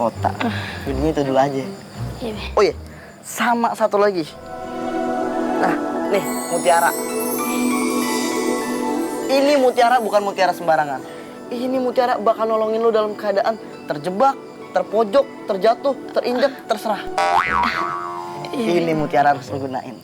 kota. Jadinya itu dulu aja. Iya, Be. Oh iya, sama satu lagi. Nah, nih mutiara. Ini mutiara bukan mutiara sembarangan. Ini mutiara bakal nolongin lu dalam keadaan terjebak, terpojok, terjatuh, terinjak, terserah. Ini mutiara harus lu gunain.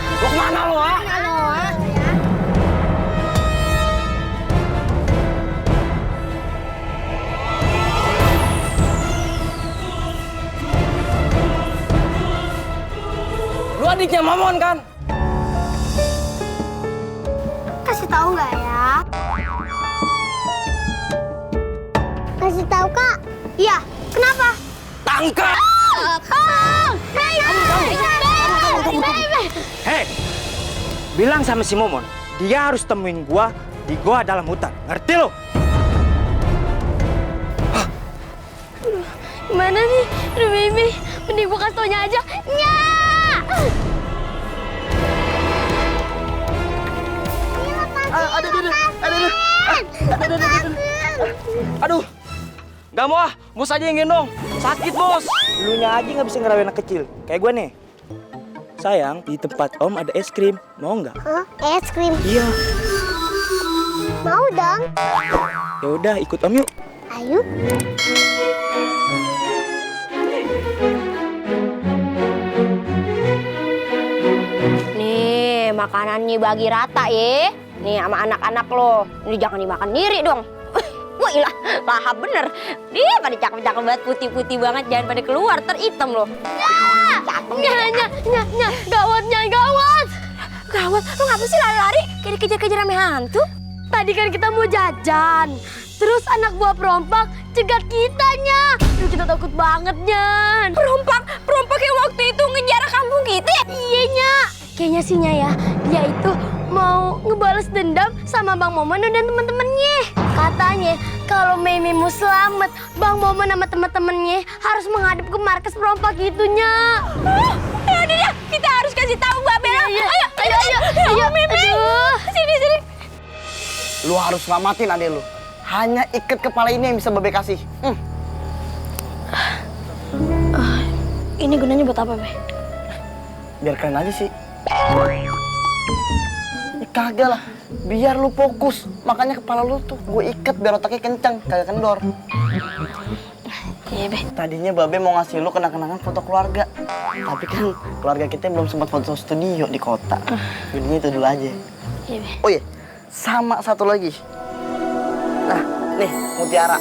Lu kemana lu, ha? Lu adiknya Mamon kan? Kasih tahu nggak ya? Kasih tahu, Kak. Iya, kenapa? Tangkap! Hei, bilang sama si Momon, dia harus temuin gua di gua dalam hutan. Ngerti lo? Gimana nih? Aduh, Mimi. Mending gua kasih taunya aja. Nya! Aduh, Gak mau ah, bos aja yang gendong. Sakit bos. Lu nya aja nggak bisa ngerawain anak kecil. Kayak gue nih. Sayang, di tempat om ada es krim. Mau nggak? Hah? Es krim? Iya. Mau dong. Ya udah, ikut om yuk. Ayo. Nih, makanannya bagi rata ya. Nih sama anak-anak lo. Ini jangan dimakan sendiri dong. Wah ilah, lahap bener. Dia pada cakep-cakep banget, putih-putih banget. Jangan pada keluar, teritem lo. Nya, gawat. Gawat, lo ngapa sih lari-lari? Kayak dikejar-kejar rame hantu. Tadi kan kita mau jajan. Terus anak buah perompak cegat kitanya. Duh, kita takut banget, Nyan. Perompak yang waktu itu ngejar kampung kita? Iya, Nya. Kayaknya sih, Nya ya, dia itu mau ngebales dendam sama Bang Momon dan teman-temannya. Katanya kalau Mimi mau selamat, Bang Momon sama teman-temannya harus menghadap ke markas perompak itunya. Ya udah ya, kita harus kasih tahu Mbak Bella. Ayo, Mimi. Sini. lu harus selamatin adek lu. Hanya ikat kepala ini yang bisa Babe kasih. Ini gunanya buat apa, Be? Biar keren aja sih. Ya, kagak lah, biar lu fokus. Makanya kepala lu tuh gue ikat biar otaknya kencang, kagak kendor. Iya, Be. Tadinya Babe mau ngasih lu kenang-kenangan foto keluarga. Tapi kan keluarga kita belum sempat foto studio di kota. Jadinya itu dulu aja. Iya, Be. Oh iya, sama satu lagi. Nah, nih mutiara.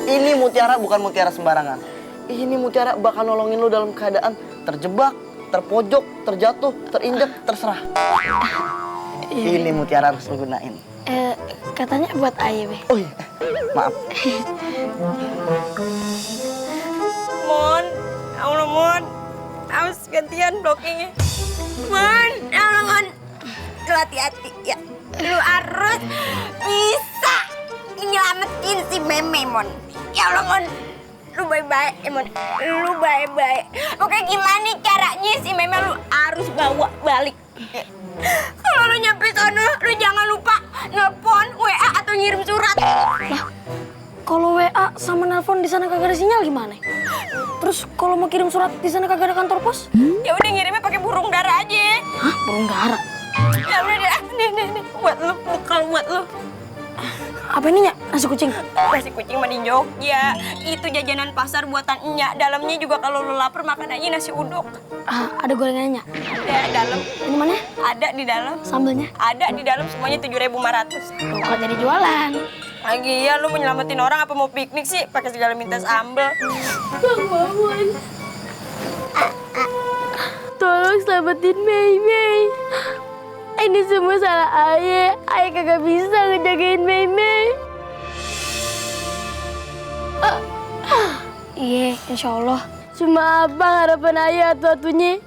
Ini mutiara bukan mutiara sembarangan. Ini mutiara bakal nolongin lu dalam keadaan terjebak, terpojok, terjatuh, terinjak, terserah. Ini mutiara harus lu gunain. Katanya buat ayah, Be. Oh iya, maaf. Mon, Allah Mon, harus gantian blockingnya. Mon, Allah Mon, lu hati-hati ya. Lu harus bisa nyelamatin si Meme, Mon. Ya Allah Mon, lu baik-baik, Mon. Lu baik-baik. Oke, gimana caranya si Meme lu harus bawa balik? Kalau lu nyampe sana, lu jangan lupa nelpon, WA atau ngirim surat. Lah, kalau WA sama nelpon di sana kagak ada sinyal gimana? Terus kalau mau kirim surat di sana kagak ada kantor pos? Ya udah ngirimnya pakai burung dara aja. Hah? Burung dara? Ya udah deh, nih, buat lu, bekal buat lu. Apa ini, Nya? Nasi kucing? Nasi kucing mah di Jogja. Itu jajanan pasar buatan Enya. Dalamnya juga kalau lu lapar makan aja nasi uduk. Ada gorengannya, Nya? Ada dalam. Ini mana? Ada di dalam. Sambelnya? Ada di dalam semuanya 7.500. Tuh, kok jadi jualan? Lagi ya lu mau nyelamatin orang apa mau piknik sih pakai segala minta sambel. Bang Momon. Tolong selamatin Mei. Ini semua salah ayah. Ayah kagak bisa ngejagain Mei. Iya, insya Allah. Cuma abang harapan ayah satu-satunya.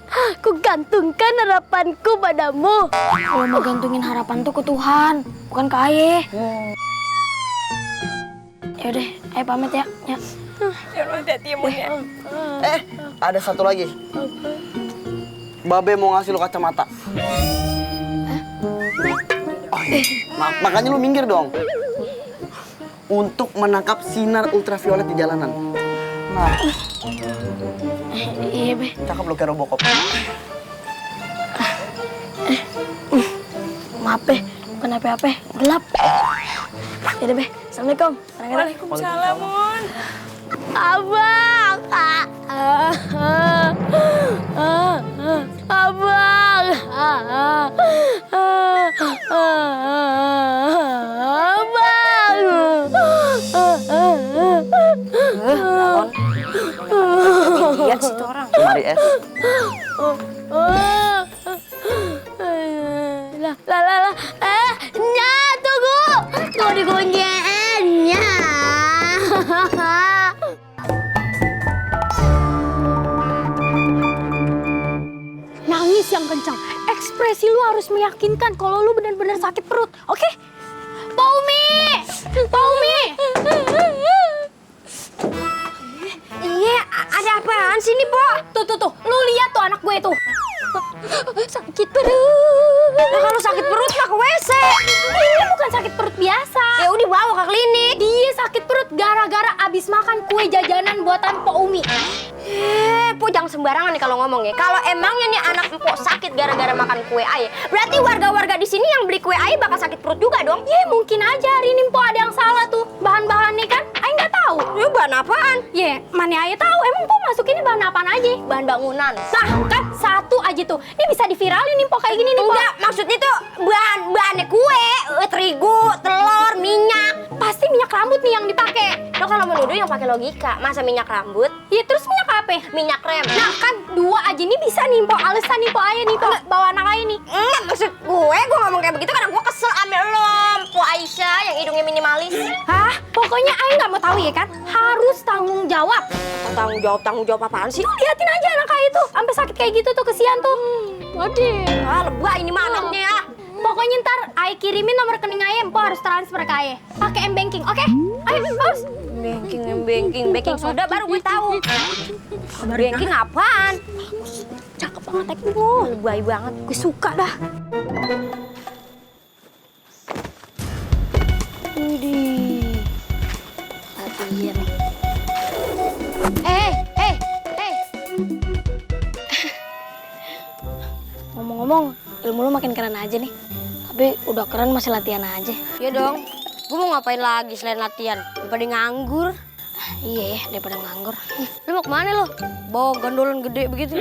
Ku gantungkan harapanku padamu. Kalau mau gantungin harapan tuh ke Tuhan, bukan ke ayah. Ya udah, ayah pamit ya. Ya Allah, hati-hati ya, Mon ya. Ada satu lagi. Babe mau ngasih lu kacamata. Oh, iya. Makanya lu minggir dong. Untuk menangkap sinar ultraviolet di jalanan. Nah, Iya, Be. cakep lu kayak Robocop. Maaf, Be. Bukan apa-apa. Gelap. Yaudah, Be. Assalamualaikum. Waalaikumsalam, Mon. Abang. Abang. Lihat situ orang. Mari es. Lah. Nya, tunggu. Kau dikunci-nya. Nangis yang kencang. Ekspresi lu harus meyakinkan kalau lu benar-benar sakit perut. Oke? Paumi! Iya, ada apaan sih nih, Po? Tuh. Lu lihat tuh anak gue tuh. Sakit perut. Nah, kalau sakit perut mah ke WC. Ini bukan sakit perut biasa. Ya udah bawa ke klinik. Dia sakit perut gara-gara abis makan kue jajanan buatan Po Umi. Po jangan sembarangan nih kalau ngomong ya. Kalau emangnya nih anak Po sakit gara-gara makan kue aye, berarti warga-warga di sini yang beli kue aye bakal sakit perut juga dong. Ya mungkin aja hari ini Po ada yang salah tuh. Bahan-bahannya kan Aye nggak tahu. Ya bahan apaan? Ya mana Aye tahu. Emang Po masukinnya bahan apaan aja? Bahan bangunan. Nah kan satu aja tuh. Ini bisa diviralin nih Po kayak gini nih Po. Enggak, maksudnya tuh bahannya kue, terigu, telur, minyak. Pasti minyak rambut nih yang dipakai. Lo kalau menuduh yang pakai logika, masa minyak rambut? Ya terus minyak apa? Minyak rem. Nah kan dua aja nih bisa nih Po. Alasan nih Po Aye nih Po. Bawa anak Aye nih. Enggak, maksud gue ngomong kayak begitu karena gue kesel ambil lo, Po Aisyah yang hidungnya minimalis. Hah? Pokoknya Aye nggak mau tahu ya kan? Harus tanggung jawab. Tanggung jawab apaan sih? Tuh liatin aja anak Aye tuh. Sampai sakit kayak gitu tuh kesian tuh. Waduh. Ah, lebah ini mah anaknya ya. Pokoknya ntar Aye kirimin nomor rekening Aye, Po harus transfer ke Aye. Pakai M-Banking, oke? Ayo, harus. Banking soda baru gue tahu. Banking apaan? Cakep banget acting lu. Lebay banget, gue suka dah. Widih. Latihan. Ngomong-ngomong, ilmu lu makin keren aja nih. Tapi udah keren masih latihan aja. Ya dong, gue mau ngapain lagi selain latihan? Daripada nganggur. Iya ya, daripada nganggur. Lu mau kemana lo? Bawa gondolan gede begitu?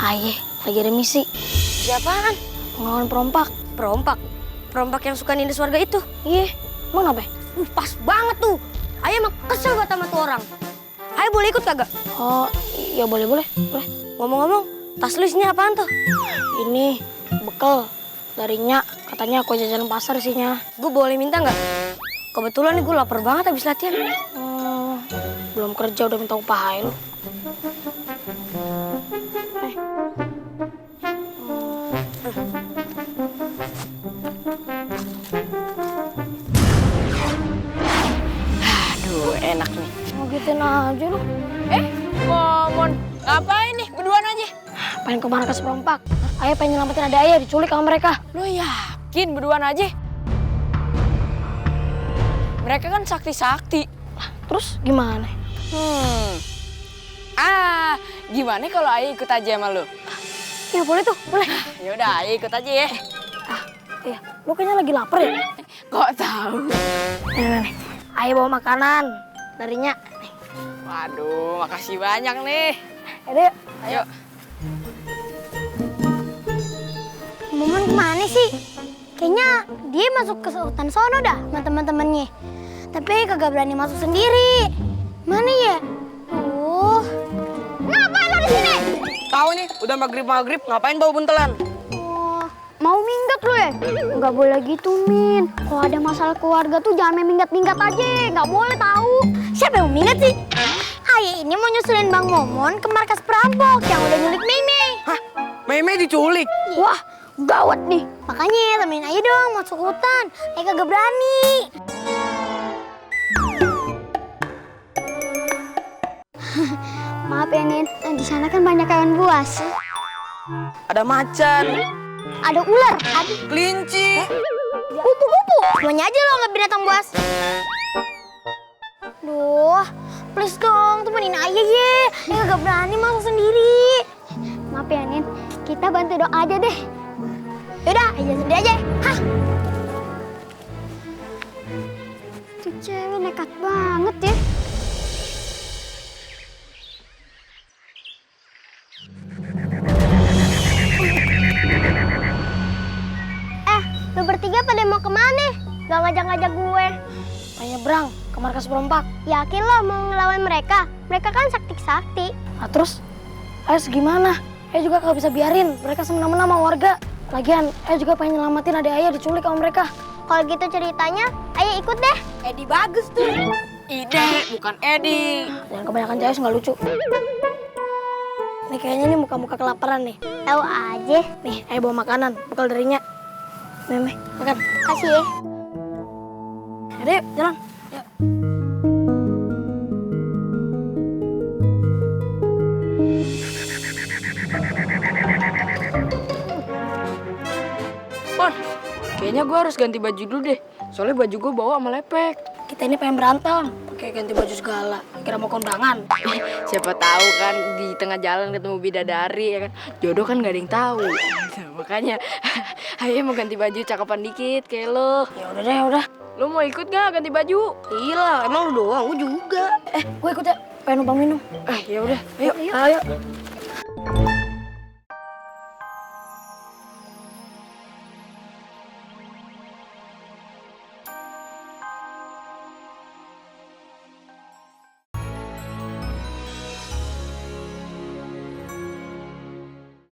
Aye, lagi ada misi. Siapaan? Ngelawan perompak. Perompak? Perompak yang suka nindas warga itu? Iya, emang apa? Pas banget tuh. Ayah emang kesel banget sama tuh orang. Ayah boleh ikut kagak? Oh, iya boleh. Ngomong-ngomong, tas lu isinya apaan tuh? Ini bekal dari Nya, katanya aku jajan pasar isinya. Gue boleh minta nggak? Kebetulan nih gue lapar banget habis latihan. Belum kerja udah minta upah lu. Aduh, enak nih. Mau gituin aja lu. Mon, ngapain nih? Berduaan aja. Pengen ke markas perompak. Ayo pengen nyelamatin ada Ayah diculik sama mereka. Lu yakin berduaan aja? Mereka kan sakti-sakti. Terus gimana? Gimana kalau Ayah ikut aja sama lu? Ya boleh tuh, boleh. Ya udah, Ayah ikut aja ya. Iya, lu kayaknya lagi lapar ya? Kok tahu? Nih. Ayo bawa makanan dari Nya. Nih. Waduh, makasih banyak nih. Yaudah, Ayo. Momen kemana sih? Kayaknya dia masuk ke hutan sono dah sama teman-temannya. Tapi kagak berani masuk sendiri. Mana ya? Ngapain lo di sini? Tahu nih, udah maghrib ngapain bawa buntelan? Mau minggat lo ya? Nggak boleh gitu, Min. Kalau ada masalah keluarga tuh jangan main minggat-minggat aja. Nggak boleh tahu. Siapa yang mau minggat sih? Ayah ini mau nyusulin Bang Momon ke markas perampok yang udah nyulik Meme. Hah? Meme diculik? Wah, gawat nih. Makanya temenin aja dong masuk hutan. Ayah kagak berani. Maaf ya, Nin. Di sana kan banyak hewan buas. Ada macan, Ada ular, ada kelinci. kupu-kupu. Semuanya aja lo nggak binatang buas. Duh, please dong, temenin Ayah ye. Dia nggak berani masuk sendiri. Maaf ya, Nin. Kita bantu doa aja deh. Yaudah, Ayah sendiri aja. Hah? Tuh cewek nekat banget ya. Lu bertiga pada mau kemana? Gak ngajak-ngajak gue. Mau nyebrang ke markas perompak. Yakin lo mau ngelawan mereka? Mereka kan sakti-sakti. Nah terus, Ayah gimana? Ayah juga gak bisa biarin mereka semena-mena sama warga. Lagian, Ayah juga pengen nyelamatin adik Ayah diculik sama mereka. Kalau gitu ceritanya, Ayah ikut deh. Edi bagus tuh. Ide, bukan Edi. Jangan kebanyakan jayus nggak lucu. Nih kayaknya nih muka-muka kelaparan nih. Tahu aja. Nih, Ayah bawa makanan, bekal darinya. Nih, makan. Kasih ya. Yaudah, yuk, jalan. Yuk. Pon, kayaknya gue harus ganti baju dulu deh. Soalnya baju gue bawa sama lepek. Kita ini pengen berantem, pakai ganti baju segala. Kira mau kondangan. Siapa tahu kan di tengah jalan ketemu bidadari ya kan. Jodoh kan gak ada yang tahu. Nah, makanya ayo mau ganti baju cakapan dikit kayak lo. Ya udah deh, ya udah. Lo mau ikut gak ganti baju? Iya, emang lu doang, gue juga. Gue ikut ya, pengen numpang minum. Ya udah, ayo. Ayo.